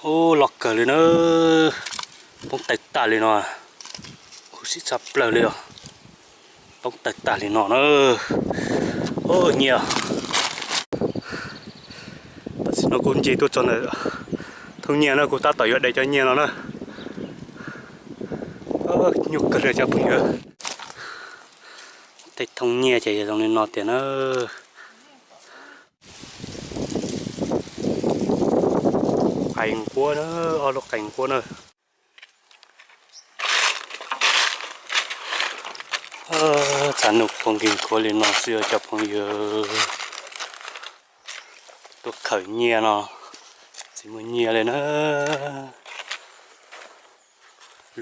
Ub, loj kawg li na, poob tawg tag li no, khuv xim tshaj plaws li os, poob tawg tag li no na. Ub, nyiaj, tam sim no kuv nce tuaj txog ntawm thoob nyiaj na, kuv tab tom yuav de cov nyiaj no na. Nyuaj kawg li cov phooj ywg, tej thoob nyiaj ces yog zoo li no tiag na. Qais nquab na, ob lub qais nquab na. Txaj num qhuav nkig nkuav li no xwb os cov phooj ywg. Tuaj khaws nyiaj no tsis muaj nyiaj li na.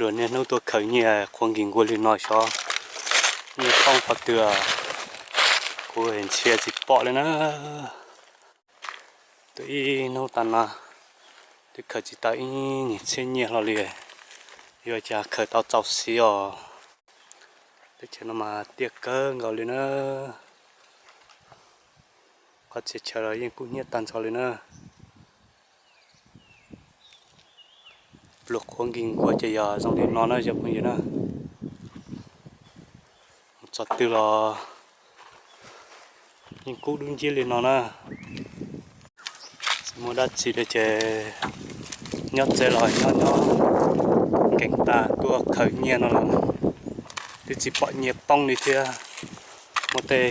Luag niaj hnub tuaj khaws nyiaj qhuav nkig nkuav li no xyov nyiaj poob qhov twg, kuv ntsia tsis pom li na. Tuaj ib hnub tag no twb khaws tsis tau ib nyuag txhiab nyiaj hlo li. Yuav cas khaws tau txaus siv os. Teb chaws no mas tiaj kawg nkaus li na. Qhov txhia chaw los yeej kub hnyiab tag nrho li na. Luag qhuav nkig nkuav ces yog zoo li no na cov phooj ywg na. Mus txog twg los yeej kub dub nciab li no na. Tsis muaj dab tsi li ces nyob tsev los nyob nyob nkees tas tuaj khaws nyiaj no los twb tsis pom nyiaj poob li thiab. Muaj tej,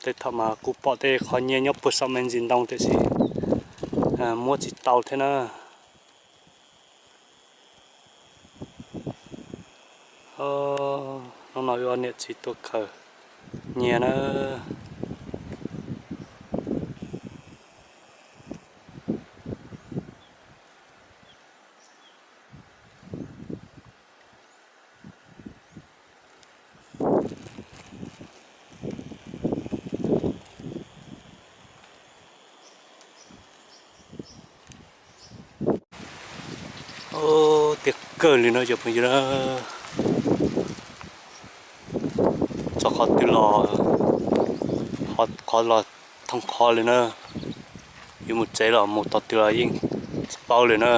tej thaum mas kuv pom tej qhov nyiaj nyob puag saum me ntsis ntoo tiam sis muab tsis tau thiab na. Hnub no wb ob niam txiv tuaj khaws nyiaj na. Tiaj kawg li no cov phooj ywg na. Txog qhov twg los, qhov los thooj qhov li na. Yuav mus tsev los mus tog twg los yeej tsis paub li na.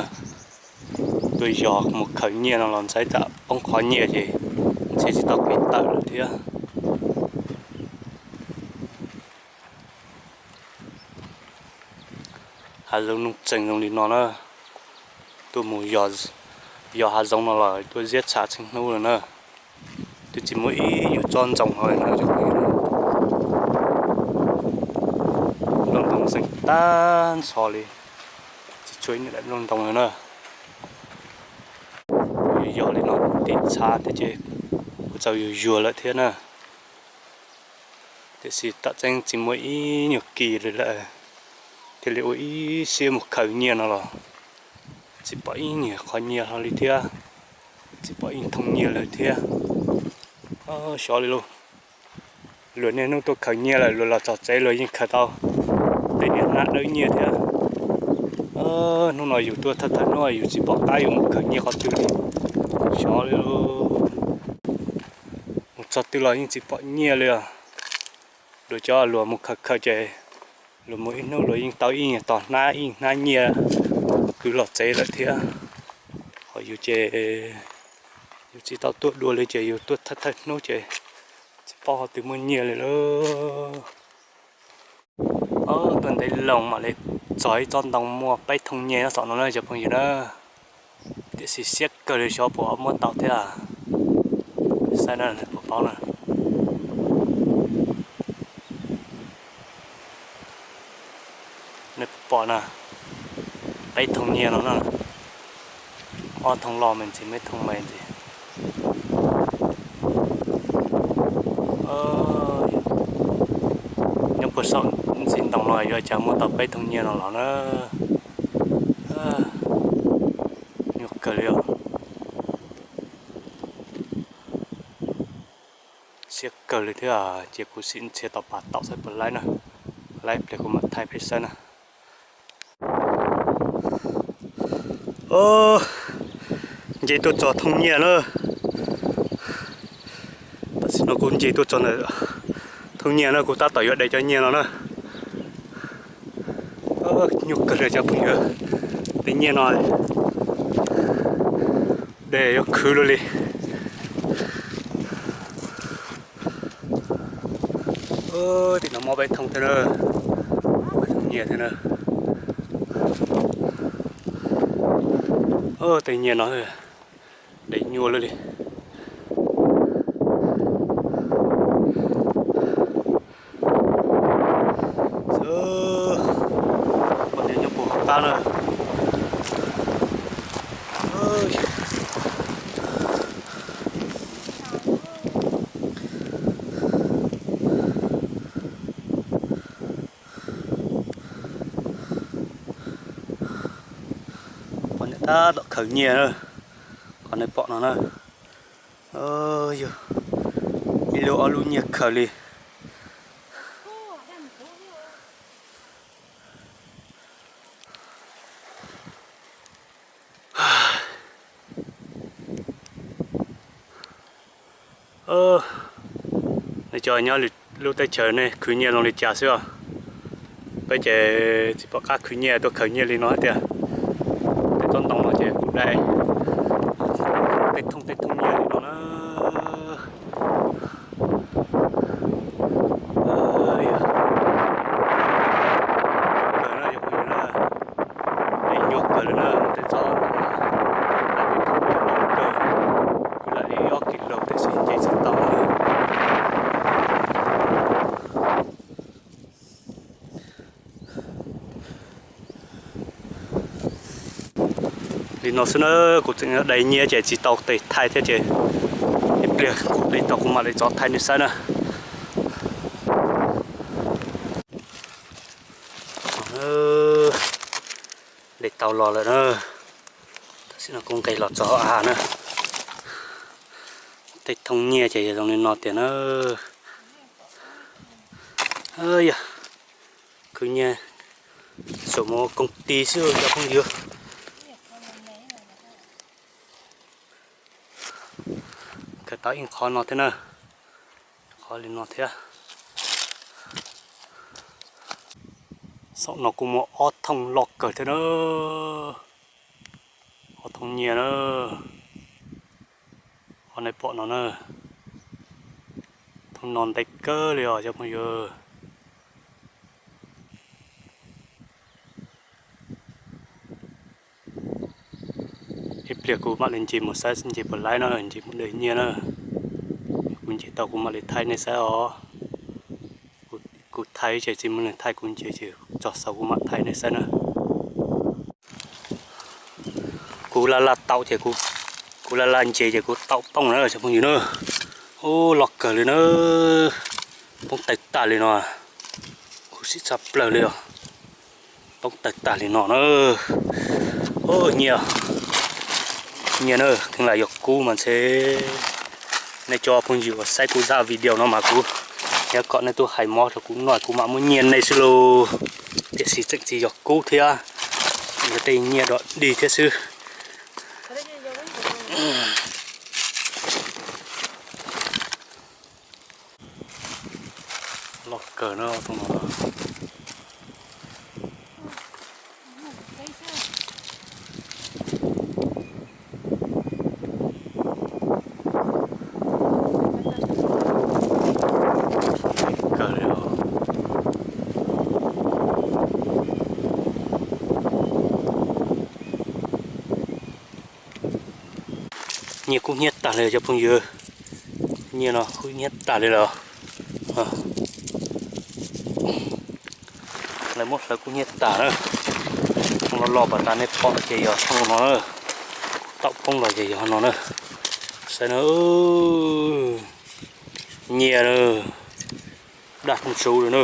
Tuaj yog mus khaws nyiaj no los ntxhais tam poob qhov nyiaj ces ntxhais tsis tau kev tawm lawm thiab. Hav zoov nuj txeeg zoo li no na, tuaj mus yos hav zoov no los tuaj ziab tshaj txheej hnub lawm na. Twb tsis muaj ib nyuag tsob ntoo hlo li no. Nplooj ntoo zeeg tag nrho li, tsis tshuav ib daim nplooj ntoo li na. Yog li no tim tshav thiab ces kuj txaus yuag yuag lawm thiab na. Tiam sis tam tseeb tsis muaj ib nyuag kis li lawm, thiaj li ua ib siab mus khaws nyiaj no los tsis pom ib nyuag qhov nyiaj hlo li thiab, tsis pom ib thooj nyiaj lawm thiab. Xyov li lauj, luag niaj hnub tuaj khaws nyiaj lawm luag los txog tsev luag yeej khaws tau tej niag hnab dawb nyiaj thiab. Hnub no yus tuaj thawj thawj hnub yus tsis pom qab yuav mus khaws nyiaj qhov twg li. Xyov li lauj, mus txog twg los yeej tsis pom nyiaj li os. Luag cov luag mus khaws khaws ces luag mus ib hnub luag yeej tau ib nyuag tog hnab ib hnab nyiaj kwv los tsev lawm thiab. Ho yus ces yus tsis tau tuaj dua li ces yus tuaj thawj thawj hnub ces tsis paub qhov twg muaj nyiaj li lauj. Tuaj ntev loo mam li txog ib tsob ntoo muaj peb thooj nyiaj nyob saum no na cov phooj ywg na. Tiam sis siab kawg li xyov puas muab tau thiab. Saib na, puas paub na. Nej puas pom na, peb thooj nyiaj no na, ob thooj loj me ntsis, me thooj me ntsis. Nyob puag saum ntsis ntoo no yuav cas muaj tau peb thooj nyiaj no los na. Nyuaj kawg li os. Siab kawg li thiab, cia kuv sim ntxhias tau pas taum saib puas laib na. Laib pliag kuv mam thaij peb saib na. Nce tuaj txog thooj nyiaj na. Tam sim no kuv nce tuaj txog ntawm thooj nyiaj na, kuv tab tom yuav de cov nyiaj no na. Nyuaj kawg li cov phooj ywg, tej nyiaj no de yuav khwv luaj li. Tim no mob peb thooj thiab na, peb thooj nyiaj thiab na. Tej nyiaj no de nyuaj luaj li. Poj niam nyob puag hauv qab na. Poj niam tab tom khaws nyiaj na, qhov nej pom no na. Yog ib lub ob lub nyiaj khaws li. Nej cov nyob lwm lub teb chaws nej khwv nyiaj zoo li cas xwb os? Peb ces tsis pom qab khwv nyiaj, tuaj khaws nyiaj li no thiab tiag. Tej tsob ntoo no ces kuv dai tej thooj tej thooj nyiaj li no na. Nyuaj kawg li na, tej tsob ntoo no, kuv lam li ob kis laus tiam sis nce tsis tau na. Li no xwb na, kuv tseem dai nyiaj ces tsis tau tes thaij thiab ces ib pliag kuv de tau kuv mam li tso thaij nej saib na. De tau los lawm na, tam sim no kuv nqes los txog hauv av na. Tej thooj nyiaj ces yog zoo li no tiag na. Yog khwv nyiaj xum mus koom tis xwb cov phooj ywg. Khaws tau ib qho no thiab na, qhov li no thiab. Xaum no kuj muaj ob thooj loj kawg thiab na, ob thooj nyiaj na. Qhov nej pom no na, thooj no ntev kawg li os cov phooj ywg. Ib pliag kuv mam li nce mus saib nce puas laib na, nce mus de nyiaj na. Kuv nce tau kuv mam li thaij nej saib os. Kuv thaij ces tsis muaj neeg thaij, kuv nce ces txog xaus kuv mam thaij nej saib na. Kuv laj laj taum ces, kuv laj laj nce ces kuv taum poob na cov phooj ywg na. Ub, loj kawg li na, poob tawg tag li no. Khuv xim tshaj plaws li os, poob tawg tag li no na. Nyiaj, nyiaj na, kheev lam yog kub mas ntshe nej cov phooj ywg uas saib kuv zaj video no mas kuv nyob kom nej tuaj hais mob rau kuv noj kuv mam muab nyiaj nej xwb lauj. Tiam sis tseem tsis yog kub thiab, yog tej nyiaj dog dig thiab xwb. Loj kawg na, thooj no. Nyiaj kub hnyiab tag li cov phooj ywg, nyiaj no kub hnyiab tag li lawm. Lawv muab hlawv kub hnyiab tag na. Thooj loj loj pas tas nej pom ces yog thooj no na, taum poob los ces yog no na. Saib na, nyiaj na, daj ntsuv li na,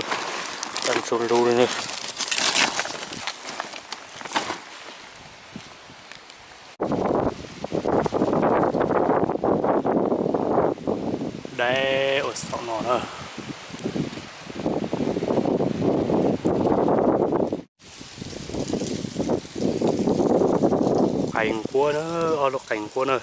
daj ntsuv lug li na. Dai ua xaum no na. Qais nquab na, ob lub qais nquab na.